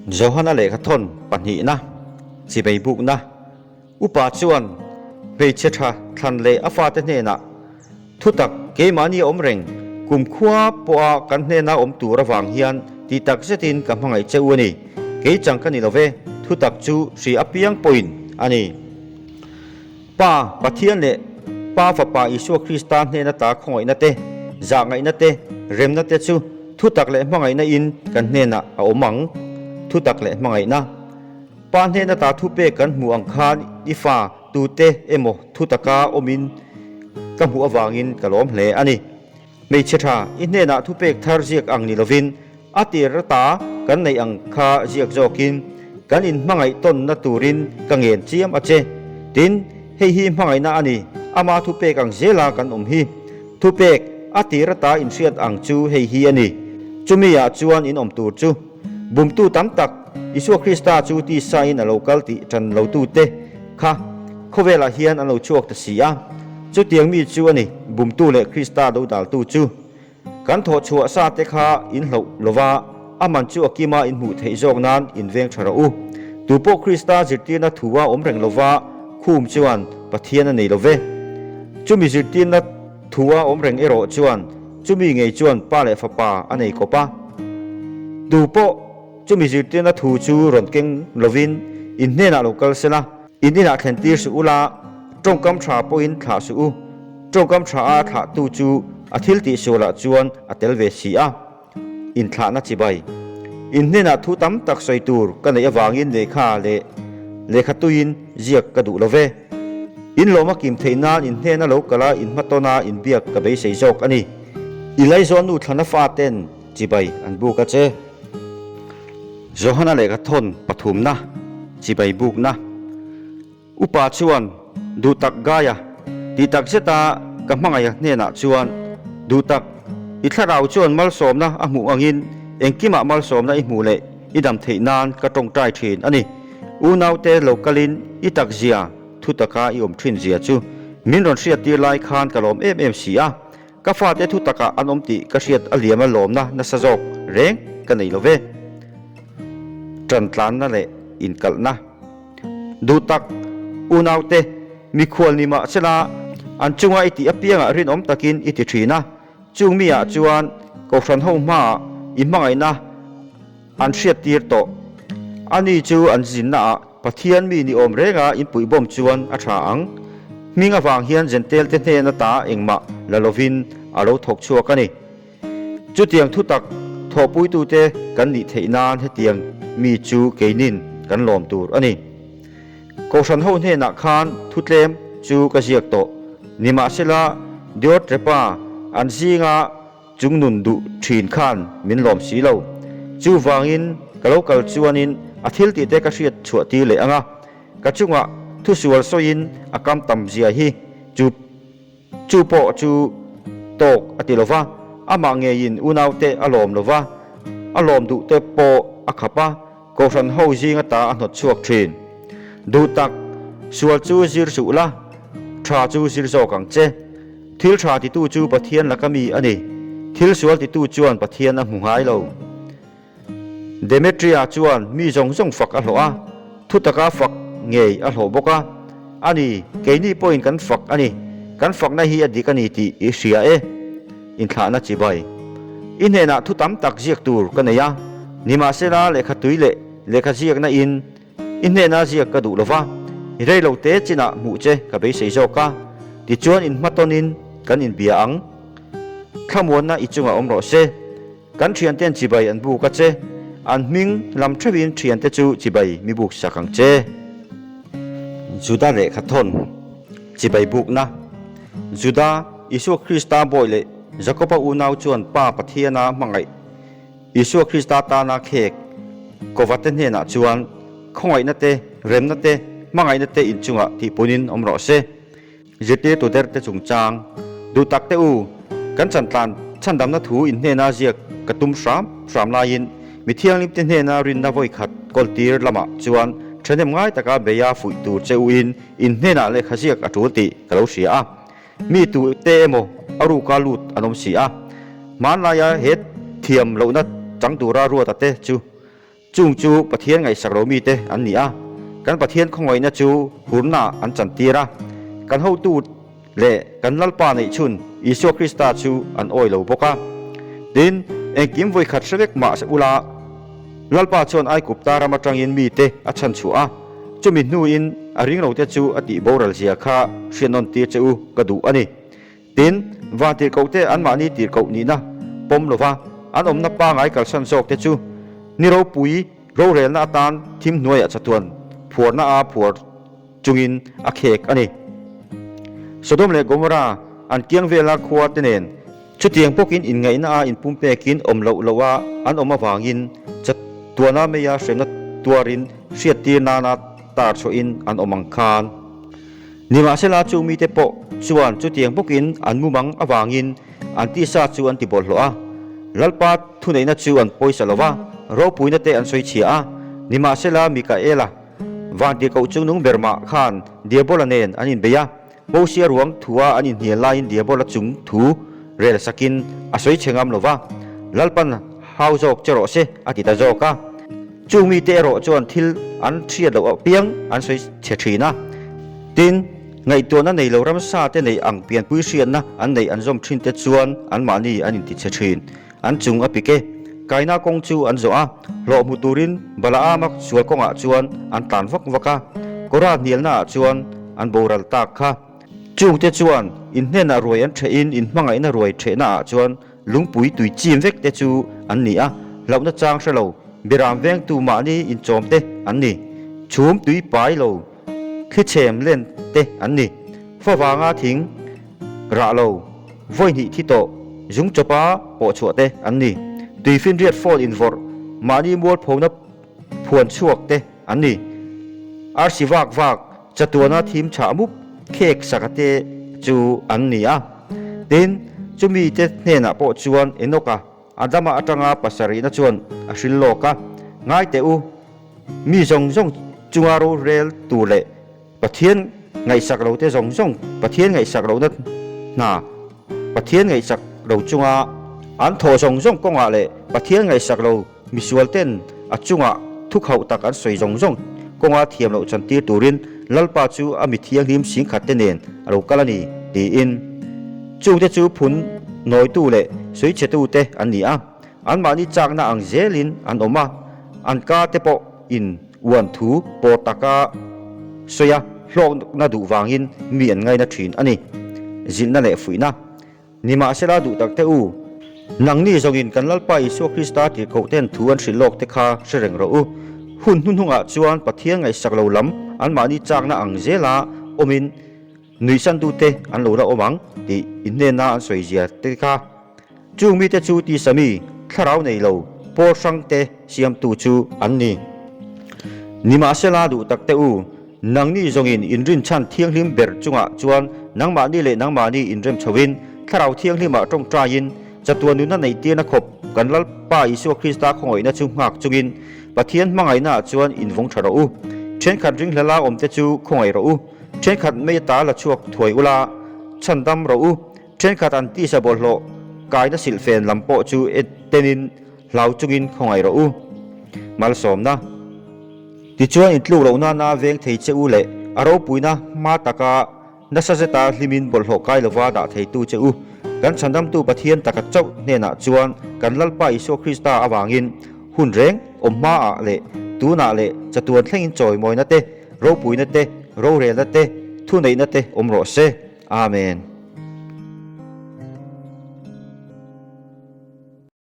Johana lehkha thawn pahnihna, chibei bukna, upa chuan hmeichhe tha thlan leh a fate hnenah thutak keimahni a awm reng, kumkhua pawha kan hnena awm tur avang hian tih tak zetin ka hmangaih che u a ni, kei chang ka ni lo ve, thutak chu hri apiang pawhin a ni. Pa, Pathian leh Pa Fapa Isua Krista hnena ta khawngaihna te, zahngaihna te, remna te chu thutak leh hmangaihna in kan hnenah a awm ang. Thutak leh hmangaihna. Pa hnena ta thupek kan hmuh ang khan i fa tute emaw thutaka awmin ka hmuh avangin ka lawm hle a ni. Hmeichhe tha, i hnenah thupek thar ziak ang ni lovin a tir ta kan neih ang kha ziak zawkin kan inhmangaih tawnna turin ka ngen chiam a che. Tin, hei hi hmangaihna a ni, ama thupek ang zela kan awm hi. Thupek, a tir ata inhriat ang chu hei hi a ni, chumi ah chuan in awm tur chu. Bumtu tam tak, Isua Krista chu tisain a lo kal tih ṭan lotute kha khawvelah hian an lo chhuak ta si a. Chutiang mi chu a ni, bumtu leh Krista do daltu chu. Kan thawh chhuah sa te kha in hloh lova, a man chu a kima in hmuh theih zawk nan in veng ṭha rawh u. Tupawh Krista zirtirna thua awm reng lova khum chuan Pathian a nei lo ve. Chumi zirtirna thua awm reng erawh chuan Chumi ngei chuan pa leh fapa a nei kawp a. Tu pawh chumi zirtirna thu chu rawn keng lovin in hnenah lo kal sela, in inah thlen tir suh ula, tawngkam tha pawhin thlah suh u. Tawngkam tha a thlahtu chu a thil tih sualah chuan a tel ve si a. Inthlahna chibai. In hnenah thu tam tak sawi tur ka neih avangin lehkha leh lehkha tuiin ziak ka duh lo ve. In lawm a kim theih nan in hnena lo kal a in hmatawna inbiak ka beisei zawk a ni. I laizawn nu thlana faten chibai an buk a che. Johana lehkha thawn pathumna, chibai bukna. Upa chuan, Duhtak Gaia, tih tak zeta ka hmangaih hnenah chuan, Duhtak, i thlarau chuan malsawmna a hmuh angin engkimah malsawmna i hmuh leh i dam theih nan ka tawngtai thin a ni. Unaute lo kalin i takzia thu taka i awm thin zia chu min rawn hriattir lai khan ka lawm em em si a, ka fate thu takah an awm tih ka hriat a liam a lawmna nasa zawk reng ka nei lo ve. Tantlanna leh inkalhna. Duh tak, unaute, mikhual ni mah sela an chunga i tih apiangah rinawm takin i ti thin a, chung miah chuan Kohhran ho hmaah i hmangaihna an hriattir tawh. Ani chu an zinnaah Pathian mi ni awm renga inpuihbawm chuan a tha ang. Hming avang hian Jentail-te hnen ata engmah la lovin a lo thawk chhuak a ni. Chutiang thutak thawhpuitute kan nih theih nan hetiang mi chu keinin kan lawm tur a ni. Kohhran ho hnenah khan thutlem chu ka ziak tawh. Nimahsela, Diotrepa an zinga Chung nun duh thin khan min lawm si lo. Chuvangin ka lo kal chuanin a thil tih te ka hriat chhuah tir leh ang a, ka chungah thusual sawiin a kam tam zia hi chu chu pawh chu tawk a ti lo va, amah ngeiin unaute a lawm lo va, a lawm duh te pawh a khap a, Kohhran ho zinga ta a hnawt chhuak thin. Duh tak, sual chu zir suh la, tha chu zir zawk ang che. Thil tha titu chu Pathian laka mi a ni, thil sual titu chuan Pathian a hmu ngai lo. Demetria chuan mi zawng zawng fak a hlawh a, thu taka fak ngei a hlawh bawk a. A ni, keini pawhin kan fak a ni, kan fakna hi a dik a ni tih i hria e. Inthlahna chibai. I hnenah thu tam tak ziak tur ka nei a, nimahsela lehkha tui leh lehkha ziakna in I hnena ziak ka duh lova, i rei lo te chinah hmuh che ka beisei zawk a, tichuan inhmatawnin kan inbia ang. Thlamuanna i chungah awm rawh se. Kan thianten chibai an buk a che, an hming lam theuhin thiante chu chibai mi buk sak ang che. Juda lehkha thawn chibai bukna Juda, Isua Krista bawi leh Jakoba unau chuan Pa Pathiana hmangaih Isua Krista tana khek kovate hnenah chuan khawngaihna te, remna te, hmangaihna te inchungah tihpunin awm rawh se. Zirtirtu derte chungchang, Duh tak te u, kan chantlan chhandamna thu in hnena ziak ka tum hram hram laiin mi thianghlimte hnena rinna vawi khat kawltir lamah chuan thahnem ngai taka beia fuih tur che uin in hnenah lehkha ziak a tul tih ka lo hria a. Mi tu te emaw a ruka lut an awm si a, hmanlaia he thiam lohna chang tura ruata te chu. Chung chu Pathian ngaihsak lo mite an ni a, kan Pathian khawngaihna chu hurnaah an chantir a, kan hotu leh kan Lalpa neih chhun Isua Krista chu an awi lo bawk a. Tin, engkim vawikhat hre vek mah ula, Lalpa chuan Aigupta ram atangin mite a chhan chhuah a, chumi hnuin a ringlote chu a tih boral zia kha hriatnawn tir che u ka duh a ni. Tin, van tirhkohte anmahni tirhkoh nihna pawm lova an awmna pangai kalsan zawkte chu ni ropui rorelna atan thim hnuaiah chatuan phuarna a phuar chungin a khek a ni. Sodom leh Gomorrah an kiang vela khua te nen chutiang bawkin inngaihna a inpumpekin awm loh loh a an awm avangin chatuana meia hremna tuarin hriattir nana tar chhuahin an awm ang khan. Nimahsela chu mite pawh chuan chutiang bawkin an mumang avangin an tisa chu an ti bawlhhlawh a, Lalpa thuneihna chu an pawisa lo va, ropuina te an sawi chhia a. Nimahsela Mikaela, vantirhkoh chungnung ber mah khan Diabola nen an inbei a, Mosia ruang thua an inhnial laiin Diabola chung thu rel sakin a sawi chhe ngam lo va, Lalpan hau zawk che rawh se a ti ta zawk a. Chung mite erawh chuan thil an hriat loh apiang an sawi chhe thin a. Tin, ngaihtuahna nei lo ramsa te neih ang pianpui hriatna an neih an zawm thin te chuan anmahni an inti chhe thin. An chung a pik e. Kaina kawng chu an zawh a, hlawh hmu turin Balaama sual kawngah chuan an tlan vak vak a, Kora hnialna ah chuan an boral tak kha. Chungte chuan inhnenah ruai an ṭhehin inhmangaihna ruai ṭhehna ah chuan Lungpui tui chim vek te chu an ni a, hlauhna chang hre lo, biram vengtu mahni inchawm te an ni. Chhum tui pai lo, thli chhem len te an ni. Favanga thing rah lo, vawi hnih thi tawh, zung chawpa pawh chhuah te an ni. Tui finriat phone invawrh, mahni mualphona phuan chhuak te an ni. Arsi vak vak, chatuana thim chhah mup khek saka te chu an ni a. Tin, chumi te hnenah pawh chuan Enoka, Adama atanga pasarihna chuan a hril lawk a, Ngai teh u, mi zawng zawng chunga rorel tur leh Pathian ngaihsak lo te zawng zawng Pathian ngaihsak lohna hna, Pathian ngaihsak lo chunga an thawh zawng zawng kawngah leh Pathian ngaihsak lo Misual ten a chungah thukhauh tak an sawi zawng zawng kawnga thiam loh chantir turin Lalpa chu a mi thianghlim singkhat te nen a lo kal a ni, tiin. Chungte chu phun nawitu leh sawichhetu te an ni a, anmahni chakna ang zelin an awm a, an ka te pawh in uan thu pawr taka sawi a hlawkna duh vangin mi an ngaina thin a ni. Zilhna leh fuihna. Nimahsela duh tak te u, nangni zawngin kan Lalpa Isua Krista tirhkoh ten thu an hrilh lawk te kha hre reng rawh u. Hun hnuhnungah chuan Pathian ngaihsak lo lam anmahni chakna ang zela awmin nuihsantute an lo la awm ang tih inhnena an sawi zia te kha. Chung mite chu tisa mi, thlarau nei lo, pawl hrang te siamtu chu an ni. Nimahsela duh tak te u, Nangni zawngin inrinchhan thianghlim ber chungah chuan nangmahni leh nangmahni inrem chhoin, Thlarau Thianghlimah tawngtaiin, chatuan nunna neihtirna khawp kan Lalpa Isua Krista khawngaihna chu nghak chungin Pathian hmangaihnaah chuan invawng tha rawh u. Thenkhat ringhlala awmte chu khawngaih rawh u. Thenkhat mei ata la chhuak thuai ula, chhandam rawh u. Thenkhat an tisa bawlhhlawh kaina silhfen lam pawh chu tenin hlau chungin khawngaih rawh u. Malsawmna. Tichuan intluk loh nana veng thei che u leh a ropuina hma taka nasa zeta hlimin bawlhhlawh kai lova dah theitu che u kan Chhandamtu Pathian taka chauh hnenah chuan kan Lalpa Isua Krista avangin hun reng awm hmaah leh tunah leh chatuan thlengin chawimawina te, ropuina te, rorelna te, thuneihna te awm rawh se. Amen.